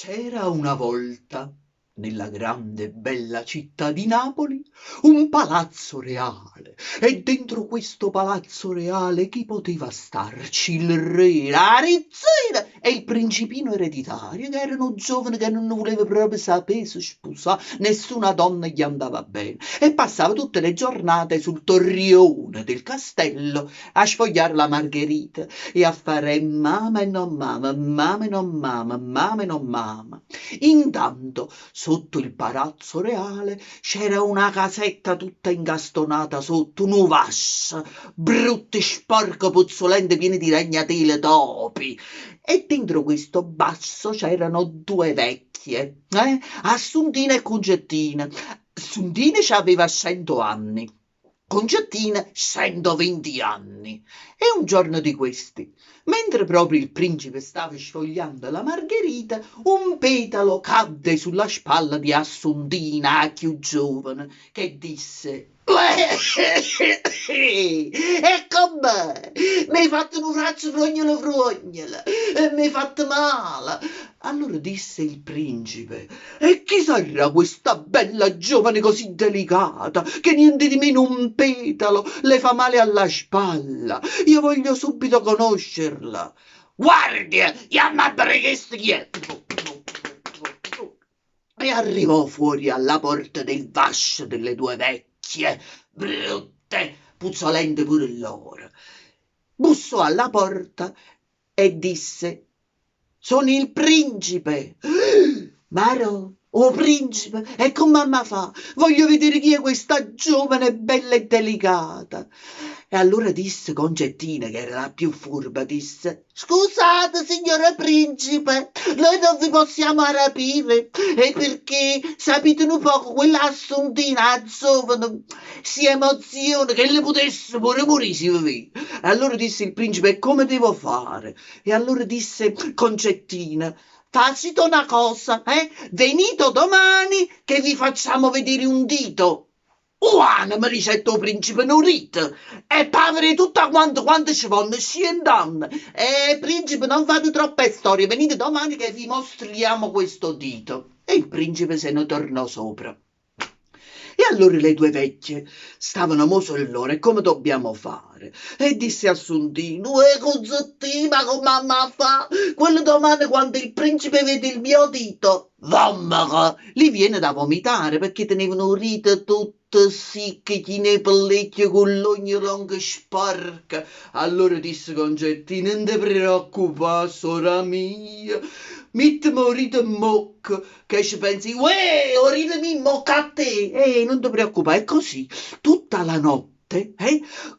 C'era una volta, nella grande e bella città di Napoli, un palazzo reale. E dentro questo palazzo reale chi poteva starci? Il re, la regina e il principino ereditario, che era un giovane che non voleva proprio sapere se sposare, nessuna donna gli andava bene. E passava tutte le giornate sul torrione del castello a sfogliare la margherita e a fare mamma e non mamma, mamma e non mamma, mamma e non mamma. Intanto, sotto il palazzo reale c'era una casetta tutta incastonata sotto, un uvasse, brutto, sporco, puzzolente, pieno di ragnatele, topi. E dentro questo basso c'erano due vecchie, eh? Assuntina e Concettina. Assuntina aveva 100 anni, Concettina 120 anni. E un giorno di questi, mentre proprio il principe stava sfogliando la margherita, un petalo cadde sulla spalla di Assuntina, la più giovane, che disse: E com'è? Mi hai fatto un razzo frognolo frognolo, e mi hai fatto male. Allora disse il principe: E chi sarà questa bella giovane così delicata, che niente di meno un petalo le fa male alla spalla? Io voglio subito conoscerla. Guardia, chiama che chi è? E arrivò fuori alla porta del vascio delle due vecchie, brutte, puzzolente pure loro. Bussò alla porta e disse: Sono il principe. Maro, oh principe, e come mamma fa? Voglio vedere chi è questa giovane bella e delicata. E allora disse Concettina, che era la più furba, disse: Scusate, signora principe, noi non vi possiamo rapire, e perché, sapete un poco, quella Assuntina, la giovane, si emoziona che le potesse pure morire, si vede. Allora disse il principe: E come devo fare? E allora disse Concettina: Facite una cosa, eh? Venite domani che vi facciamo vedere un dito. Uana, mi dicette il principe, non rite. E pavere tutta quanto quanto ci vanno, 100 anni. E principe, non fate troppe storie, venite domani che vi mostriamo questo dito. E il principe se ne tornò sopra. E allora le due vecchie stavano mo loro, e come dobbiamo fare? E disse Assuntino: E Cozzettì, ma come mamma fa? Quello domani quando il principe vede il mio dito, vommica, gli viene da vomitare perché tenevano un rito tutto secco, chine pellecchie con l'ogna longa sporca. Allora disse Concettina: Non ti preoccupare, sora mia, mettimi un rito in bocca, che ci pensi, uè, o rito in bocca a te. E non ti preoccupare, è così, tutta la notte,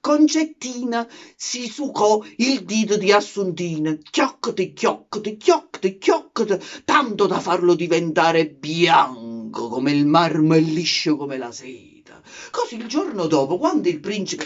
Concettina si sucò il dito di Assuntina, chioccote, chioccote, chioccote, chioccote, tanto da farlo diventare bianco come il marmo e liscio come la seta. Così il giorno dopo, quando il principe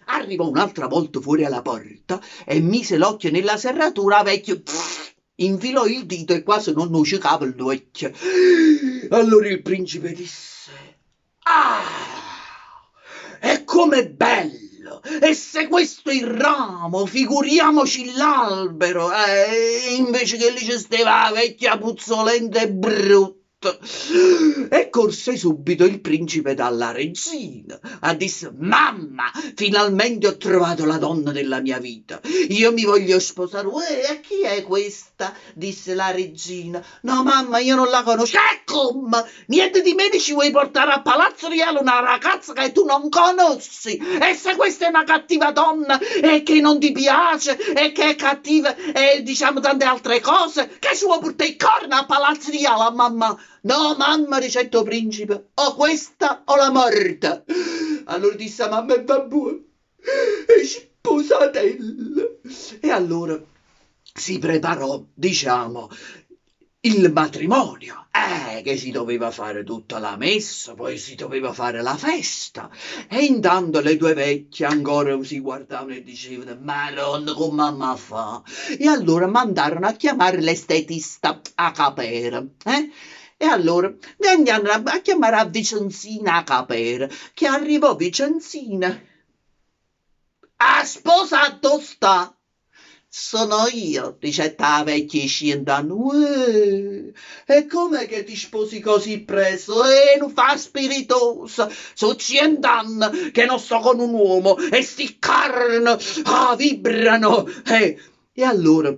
arrivò un'altra volta fuori alla porta e mise l'occhio nella serratura, la vecchia infilò il dito e quasi non lucicava l'occhio. Allora il principe disse: Ah, e com'è bello! E se questo è il ramo, figuriamoci l'albero! Invece che lì ci stava la vecchia puzzolente e brutta. E corse subito il principe dalla regina. A disse: Mamma, finalmente ho trovato la donna della mia vita. Io mi voglio sposare. Uè, e chi è questa? Disse la regina. No, mamma, io non la conosco. E come? Niente di meno ci vuoi portare a Palazzo Reale una ragazza che tu non conosci? E se questa è una cattiva donna e che non ti piace e che è cattiva e diciamo tante altre cose, che ci vuoi portare i corna a Palazzo Reale, mamma? No, mamma, dicette il principe, o questa o la morte. Allora disse mamma, e va buono, e sposatella. E allora si preparò, diciamo, il matrimonio. Che si doveva fare tutta la messa, poi si doveva fare la festa. E intanto le due vecchie ancora si guardavano e dicevano: Madonna, come mamma fa? E allora mandarono a chiamare l'estetista a capere. Eh? E allora andiamo a chiamare a Vicenzina a capere, che arrivò Vicenzina. A sposato sta. Sono io, dicette 'a vecchia 'e cient'anne. Uè, e comm'è che ti sposi così presto? Eh, nun fa 'a spiritosa, so' cient'anne che non sto con un uomo e sti carne, ah, vibrano! Eh, e allora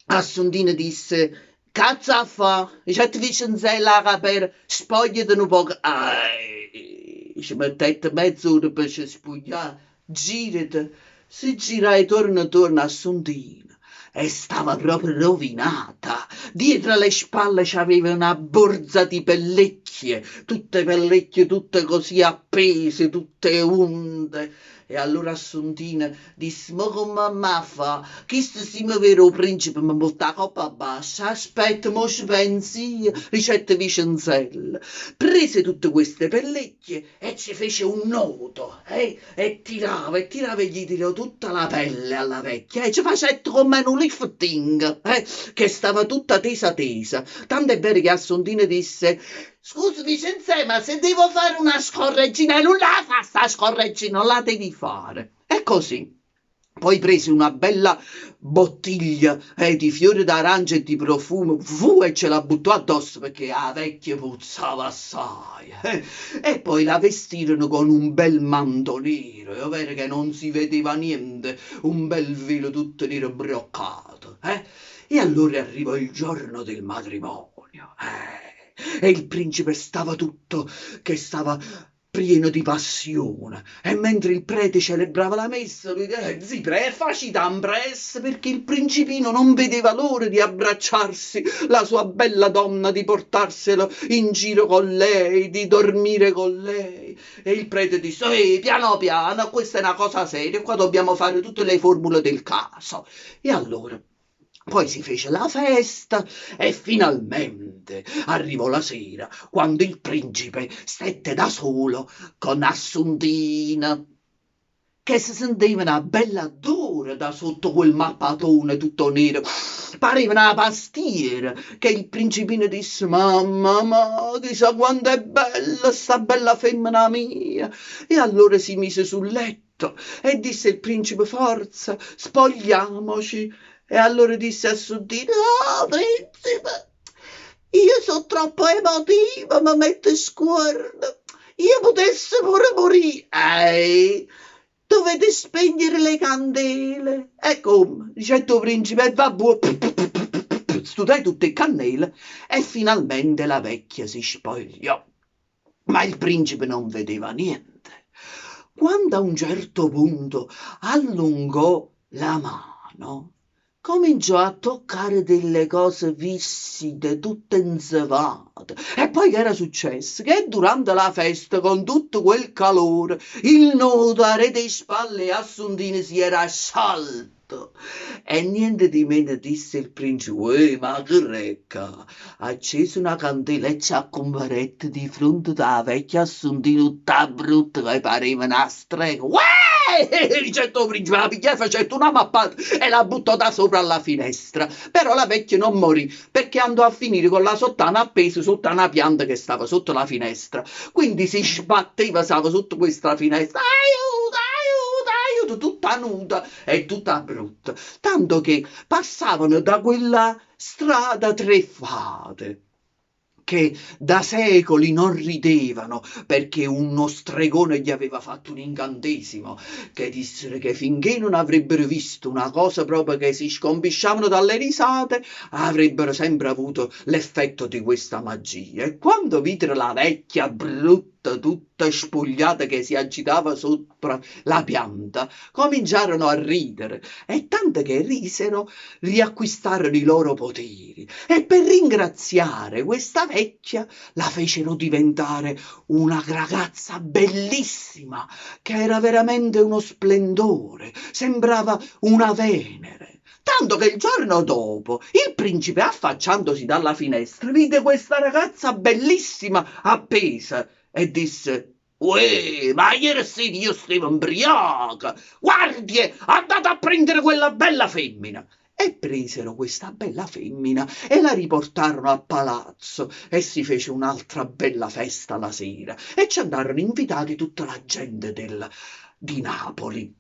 Assuntina disse, C'aggia 'a fa? Dicette Vicenzella 'a capera, spogliati nu poco. Eh, ce mettette mezz'ora pe ce spuglià. Girati, si giraje tuorno tuorno Assuntina e stava proprio rovinata. Dietro le spalle c'aveva una borza di pellecchie, tutte pellecchie, tutte così appese, tutte unte. E allora Assuntina disse, mo comme amm' fa? Chisto si me vede 'o principe me votta 'a coppa abbascio. Aspetta, mo ci penso io, dicette Vicenzella. Prese tutte queste pellecchie e ci fece un nodo, e tirava, e tirava e gli tirò tutta la pelle alla vecchia, e ci facette come nu lifting, che stava tutta tesa tesa. Tanto è vero che Assuntina disse, scusa Vicenzè, ma se devo fare una scorreggina, e nun la fa sta scorreggina, non la devi fare. E così. Poi prese una bella bottiglia di fiori d'arancia e di profumo, fu, e ce la buttò addosso perché 'a vecchia puzzava assai. E poi la vestirono con un bel manto nero, è vero che non si vedeva niente, un bel velo tutto nero broccato. E allora arrivò il giorno del matrimonio. E il principe stava tutto, che stava pieno di passione. E mentre il prete celebrava la messa, lui diceva, zi pre, facite ampress, perché il principino non vedeva l'ora di abbracciarsi la sua bella donna, di portarselo in giro con lei, di dormire con lei. E il prete disse, ehi, piano piano, questa è una cosa seria, qua dobbiamo fare tutte le formule del caso. E allora poi si fece la festa e finalmente arrivò la sera quando il principe stette da solo con Assuntina, che si sentiva una bella odore da sotto quel mappatone tutto nero. Pareva una pastiera, che il principino disse, mamma, ma chissà quanto è bella sta bella femmina mia. E allora si mise sul letto e disse il principe, forza, spogliamoci. E allora disse Assuntina, oh principe, io sono troppo emotiva, mi metto scuorno, io potessi pure morire. Ehi, dovete spegnere le candele. E come? Dicette 'o principe, e vabbuò, stutai tutte le candele e finalmente la vecchia si spogliò. Ma il principe non vedeva niente. Quando a un certo punto allungò la mano, cominciò a toccare delle cose viscide, tutte inzevate. E poi che era successo? Che durante la festa, con tutto quel calore, il nodo a rete spalle 'e Assuntina si era sciolto. E niente di meno disse il principe, uè, ma che recca! Accese una candela e ci accomparette di fronte alla vecchia Assuntina tutta brutta che pareva una strega. Uè! Dicette 'o principe, la pigliò e facette una mappata e la buttò da sopra alla finestra. Però la vecchia non morì, perché andò a finire con la sottana appesa sotto una pianta che stava sotto la finestra. Quindi si sbatteva, stava sotto questa finestra. Aiuto, aiuto, aiuto, tutta nuda e tutta brutta. Tanto che passavano da quella strada tre fate che da secoli non ridevano perché uno stregone gli aveva fatto un incantesimo, che dissero che finché non avrebbero visto una cosa proprio che si scompisciavano dalle risate, avrebbero sempre avuto l'effetto di questa magia. E quando videro la vecchia brutta, tutta spogliata che si agitava sopra la pianta, cominciarono a ridere e tanto che risero riacquistarono i loro poteri e per ringraziare questa vecchia la fecero diventare una ragazza bellissima che era veramente uno splendore, sembrava una Venere. Tanto che il giorno dopo il principe, affacciandosi dalla finestra, vide questa ragazza bellissima appesa e disse: Uè, ma ieri sera io stavo 'mbriaco. Guardie, andate a prendere quella bella femmina. E presero questa bella femmina e la riportarono a palazzo e si fece un'altra bella festa la sera e ci andarono invitati tutta la gente di Napoli.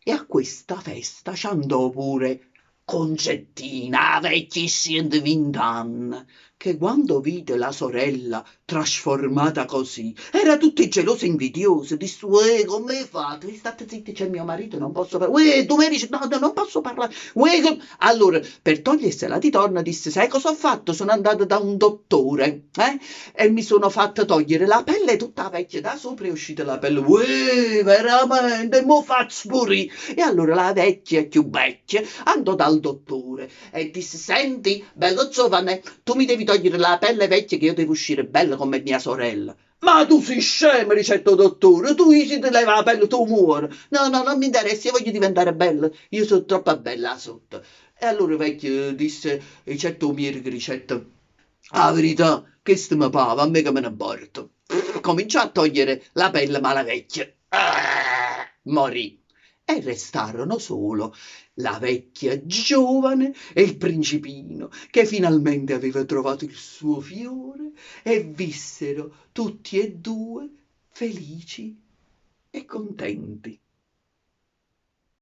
E a questa festa ci andò pure Concettina, 'a vecchia 'e cientvint'anne, che quando vide la sorella trasformata così, era tutta gelosa e invidiosa, disse, uè, come hai fatto? State zitti, c'è mio marito, non posso parlare. Uè, tu mi dici, no, no, non posso parlare. Uè, com-" Allora, per togliersela di torno, disse, sai cosa ho fatto? Sono andata da un dottore, eh? E mi sono fatta togliere la pelle tutta vecchia, da sopra è uscita la pelle. Uè, veramente, mo faccio morire. E allora la vecchia, più vecchia, andò dal dottore e disse, senti, bello giovane, tu mi devi togliere la pelle vecchia che io devo uscire bella come mia sorella. Ma tu sei scemo, dicette il dottore, tu si ti leva la pelle, tu muori. No, no, non mi interessa, io voglio diventare bella, io sono troppo bella sotto. E allora il vecchio disse, dicette il medico, dicette, la verità, questo mi pava, a me che me ne importa. Cominciò a togliere la pelle, ma la vecchia ah, morì. E restarono solo la vecchia giovane e il principino, che finalmente aveva trovato il suo fiore, e vissero tutti e due felici e contenti.